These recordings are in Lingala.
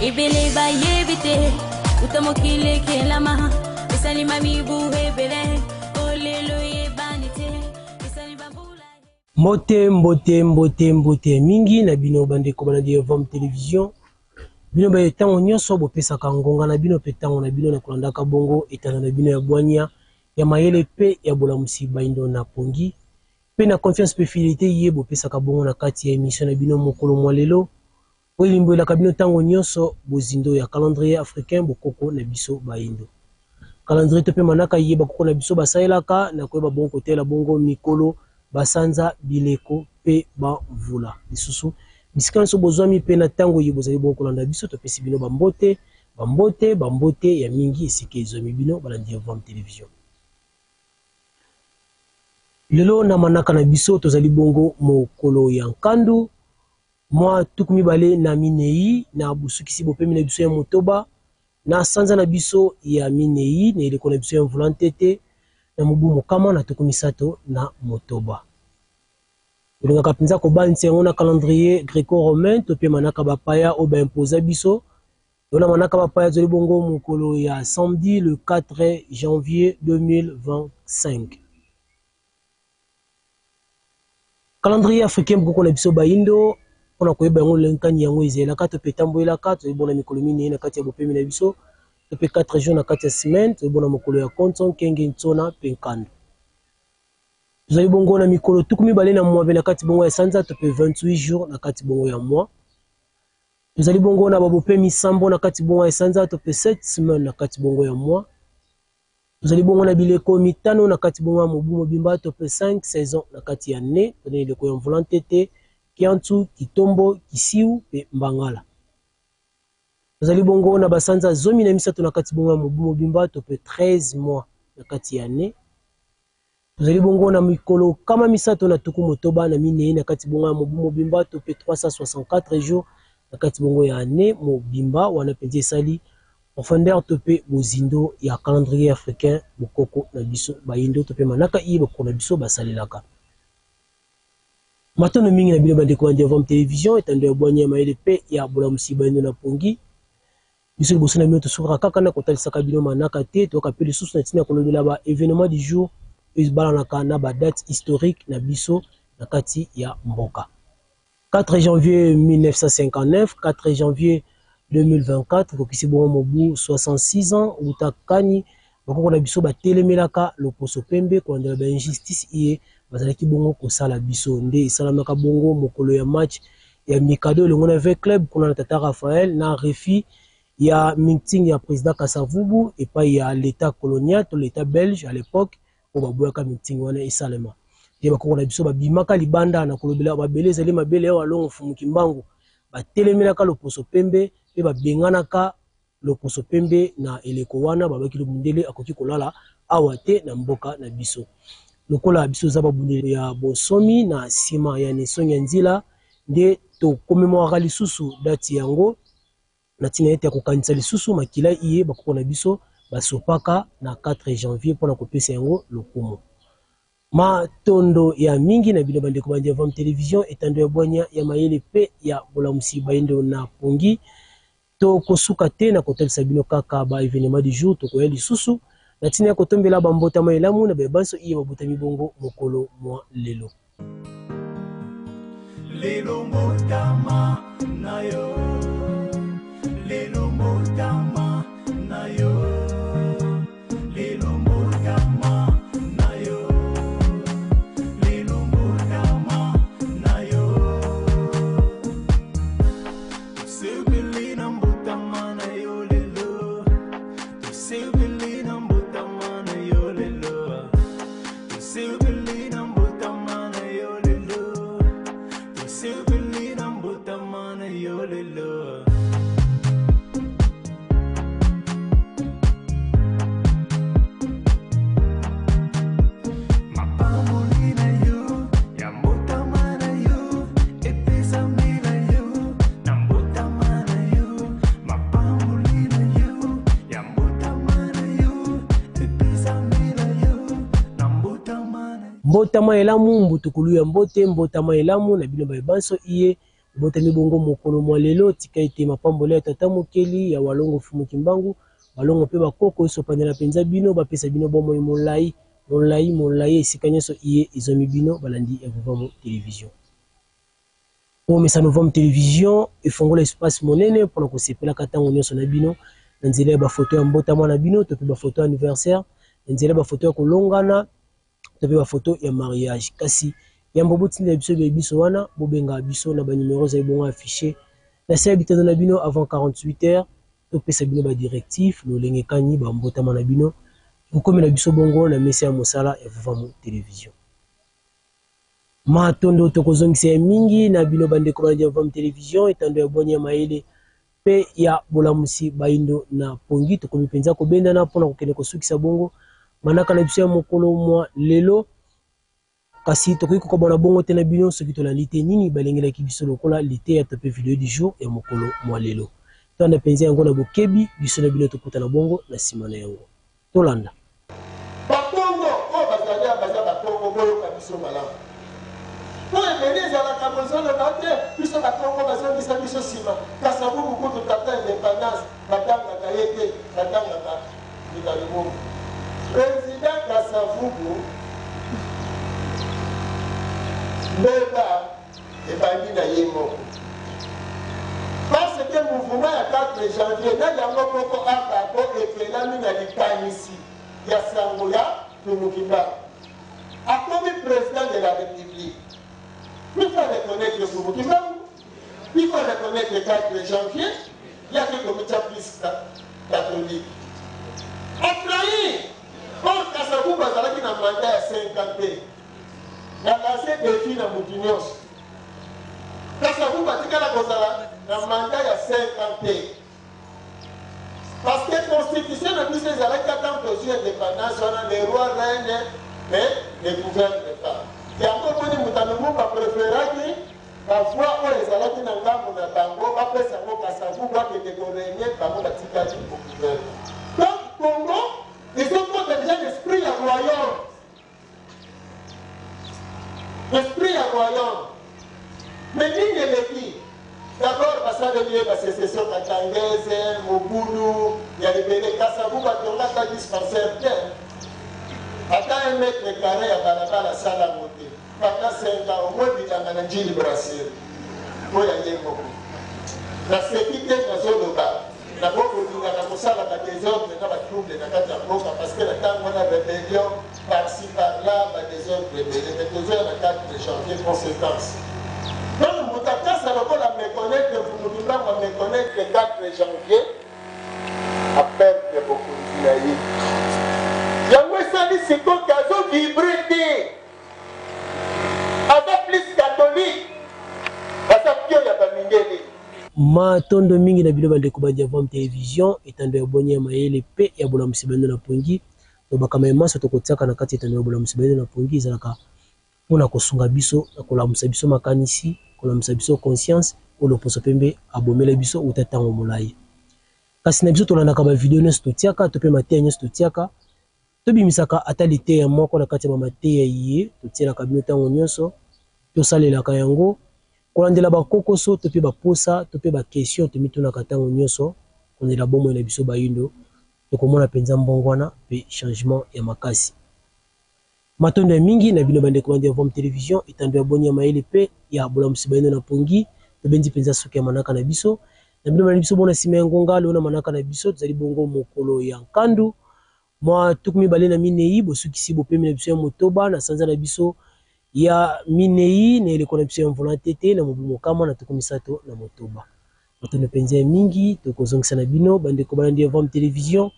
Ebele bayebi te uta mokili ekelama esalima mibu ebele olelo eyebani te esali bambula. Mbote, mbote, mbote, mbote mingi na bino bandeko balandi ya Vam Television. Bino baye ntango nyonso bopesaka ngonga na bino mpe ntango na bino na kolandaka bongo etando na bino ya bwania, ya mayele mpe ya bolamusi baindo na pongi mpe na confiance mpe fidelite ye bopesaka bongo na kati ya emission na bino mokolo mwa lelo oyo elimbolelaka bino ntango nyonso bozindo ya calendrier africain bokoko na biso baindo. Calendrier to mpe manaka ye bakoko na biso basalelaka na koyeba bongo kotalela bongo mikolo, basanza, bileko mpe bamvula. Lisusu, bisika nyonso bozwami mpe na ntango ye bozali bongo kolanda biso, topesi bino bambote, bambote, bambote ya mingi esika ezwami bino balandi ya Vam Television. Lelo na manaka na biso tozali bongo mokolo ya nkandu mwa 24 na bosukisi bopemi na biso ya motoba na sanza na biso ya minei na eleko na biso ya mvula ntete na mobu 136. Tolingaka mpenza kobanisa yango na calendrier greco-romain to mpe manaka bapaya oyo ba imposa biso. Lelo na manaka bapaya tozali bongo mokolo ya samedi le 4 janvier 2025. Calendrier africain bokoko na biso bayindo mpona koyeba yango lenkani yango ezelaka to mpe etambolelaka. Tozali bona mikolo minei na kati ya bopemi na biso to mpe 4 jours na kati ya semaine. Tozali bona mokolo ya konso, nkenge, nsona mpe nkando. Tozali bongo na mikolo 28 na kati bongo ya sanza to mpe 28 jours na kati bongo ya mois. Tozali bongo na babopemi sambo na kati bongo ya sanza to mpe 7 semaine na kati bongo ya mois. Tozali bongo na bileko mitano na kati bongo ya mobu mobimba to mpe 5 saison na kati ya ne. Tozali na eleko ya mvula ntete, kiantu, kitombo, kisiu mpe mbangala. Tozali bongo na basanza 13 na kati bongo ya mobu mobimba to mpe 13 mois na kati ya ne. Tozali bongo na mikolo 364 na kati bongo ya mobu mobimba to mpe 364 jours na kati bongo ya annee mobimba. Wana mpenza esali profondeur to mpe bozindo ya calendrier africain bokoko na biso bayindo to mpe manaka iye bokoko na biso basalelaka. Matondo mingi na bino bandeko ba Ndiavam Television, etando ya bwanya ya mayele mpe ya bolamusi bayindo na pongi. Biso liboso na bino tosukaka kaka na kotalisaka bino manaka te, toyoka mpe lisusu na ntina ya kolobela ba evenements du jour oyo ebalanaka na ba dates historiques na biso na kati ya mboka. 4 janvier 1959, 4 janvier 2024, ekokisi bongo mobu 66 ans wuta kani bakoko na biso batelemelaka loposo pembe kolandela ba injustice iye bazalaki bongo kosala biso. Nde esalamaka bongo mokolo ya match ya Mikado elongo na V Club kuna na Tata Raphaël na refus ya meeting ya président Kasavubu epai ya l'État colonial to l'État belge à l'époque oyo baboyaka meeting wana esalema. Nde bakoko na biso babimaka libanda na kolobela mabele ezali mabele ya Walongo Mfumu Kimbangu, batelemelaka loposo pembe mpe babenganaka loposo pembe na eleko wana. Balobaki mundele akoki kolala awa te na mboka na biso, lokola biso za babundeli ya bonsomi. Na nsima ya Nesong ya Nzila nde tokomemoraka lisusu dati yango na ntina ete ya kokanisa lisusu makila iye bakoko na biso basopaka na 4 janvier mpona kopesa yango lokumu. Matondo ya mingi na bino bandeko ba Ndiavam Television, etando ya bwanya ya mayele mpe ya bolamusi bayindo na pongi. Tokosuka te na kotalisa bino kaka ba evenements du jour, tokoya lisusu na ntina ya kotombela ba mbotama elamu na baye banso iye babotami bongo mokolo mwa lelo. Lelo mbotama na yo, lelo mbotama na yo, lelo mbotama na yo, lelo mbotama na yo. Tosepeli na mbotama na yo lelo, tosepeli na mbotama na yo lelo, tosepeli na mbotama na yo lelo, tosepeli na mbotama na yo lelo. Mapamboli na yo ya mbotama na yo epesami na yo na mbotama na yo. Mapamboli na yo ya mbotama na yo epesami na yo na mbotama na yo. Mbotama elamu, mbutukulu ya mbote, mbotama elamu na bino baye banso iye Ebotami bongo mokolo mwa lelo. Tika ete mapamboli ya Tata Mokeli, ya Walongo Mfumu Kimbangu, balongo mpe bakoko esopanela mpenza bino, bapesa bino bomoi molai, molai, molai esika nyonso iye ezwami bino balandi ya Vuvamu Television. Bomesano Vuvamu Television efongola espace monene mpo na kosepelaka ntango nyonso na bino na nzela ya bafoto ya mbotama na bino to mpe bafoto ya anniversaire, na nzela ya bafoto ya kolongana to mpe bafoto ya mariage. Kasi yambo botindela biso biye biso wana, bobenga biso na ba numero ezali bongo affiche na se ya bitando na bino avant 48 heures, topesa bino ba directive lolenge kani ba mbotama na bino ekokomela biso bongo na mesa ya mosala ya Vuvamu Television. Matondo tokozongisa ya mingi na bino bandeko balandi ya Vuvamu Television, etando ya bwanya ya mayele mpe ya bolamusi bayindo na pongi. Tokomi mpenza kobendana mpo na kokende kosukisa bongo manaka na biso ya mokolo mwa lelo. Kasi tokoki kokabwana bongo te na bino soki tolandi te nini balengelaki biso lokola liteya to mpe video du jour ya mokolo mwa lelo. Tolanda mpenza yango na bokebi, biso na bino tokutana bongo na sima na yango. Tolanda. Bakongo oyo bazali awa baza bakongo boyoka biso malamu po ebele ezalaka bozoloba te biso bakongo bazongisa biso sima kasavubu kutu tata independance batangaka ye te batangaka Ndika Lumumba president kasavubu mbeba ebandi na ye moko parce que mouvement ya 4 janvier na yango moko abako ekelami na likanisi ya sango ya Mfumu Kimbangu. Akomi president de la Republique. Il faut reconnaître Mfumu Kimbangu, il faut reconnaître 4 janvier, ye ake komitia plus catholique. A trahir. Or Kasavubu azalaki na mandat ya 5 ans te. Na lance defi na mutu nyonso. Kasavubu atikala kozala na mandat ya 5 ans te. Parce que constitution na biso ezalaki ata ntango tozwi indépendance wana, le roi règne mais ne gouverne pas. Yango omoni moto ya Lumumba préféraki bavoix oyo ezalaki na ngambo na bango bapesa yango Kasavubu akende korégner, bango batikali kogouverne. Donc Congo ezokota déjà l'esprit ya royaume, esprit ya royaume. Mais nini eleki? D'abord basaleli ye basécession katangaise, mobulu ya ebele. Kasavubu atonga ata dispensaire te, ata 1 mètre carré ya balabala asala yango te pendant 5 ans. Omoi bilanga na Njili Brasserie oyo ya ye moko. Naseki te, nazoloba nabo kolingaka kosala badésordre na batrouble na kati ya mboka, parce que na ntango wana rébellion par-ci par-là, badésordre ebele. Mais tozoya na 4 janvier, conséquence. Donc moto akasa lokola méconnaître Mfumu Kimbangu, améconnaître 4 janvier, aperdre bokonzi na ye. Yango esali sikoyo azovivre te, aza plus catholique, aza pio ya bamindele. Matondo mingi na bino bandeko ba Diavam Television, etando ya bwanya ya mayele mpe ya bolamusi bino na pongi. Tolobaka maye manso tokotiaka na kati etando ya bolamusi bino na pongi ezalaka mpona kosunga biso na kolamusa biso makanisi, kolamusa biso conscience oyo loposo pembe abomela biso uta ntango molai. Kasi na biso tolandaka bavideo nyonso totiaka to mpe mateya nyonso totiaka, tobimisaka ata liteya moko na kati ya bamateya ye totielaka bino ntango nyonso, tosalelaka yango kolandela bakokoso to mpe baposa to mpe baquestion tomitunaka ntango nyonso kolandela bomoi na biso bayindo. Tokomona mpenza mbongwana mpe changement ya makasi. Matondo ya mingi na bino bandeko ba Diavom Television, etando ya bwanya ya mayele mpe ya bolamusi bayindo na pongi. Tobendi mpenza suki ya manaka na biso na bino balandi biso bona nsima ya ngonga lelo na manaka na biso. Tozali bongo mokolo ya nkandu mwa 24, bosukisi bopemi na biso ya motoba na sanza na biso ya minei na eleko na biso ya mvula tete na mobu 136. Matondo mpenza ya mingi tokozongisa na bino bandeko balandi ya Vam Television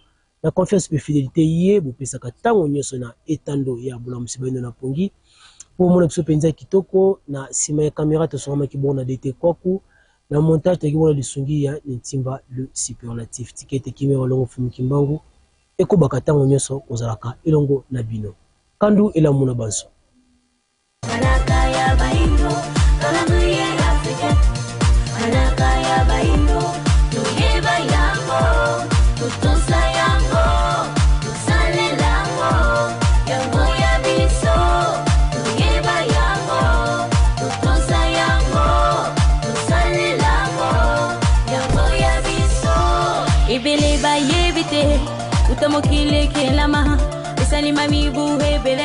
na confiance mpe fidélité ye bopesaka ntango nyonso na etando ya bolamusi bayindo na pongi mpo omona biso mpenza kitoko. Na nsima ya kamera tosongamaki bongo na DT Kwaku, na montage toyaki bona lisungi ya Ntimba le superlatif. Tika ete kimia Walongo Mfumu Kimbangu ekobaka ntango nyonso kozalaka elongo na bino. Kandu elamu na banso. Manaka ya baindo, calendrier africain. Manaka ya baindo, toyeba yango, totosa yango, tosalela yango, yango ya biso. Toyeba yango, totosa yango, tosalela. Uta mokili ekelama, esalima mibu ebele.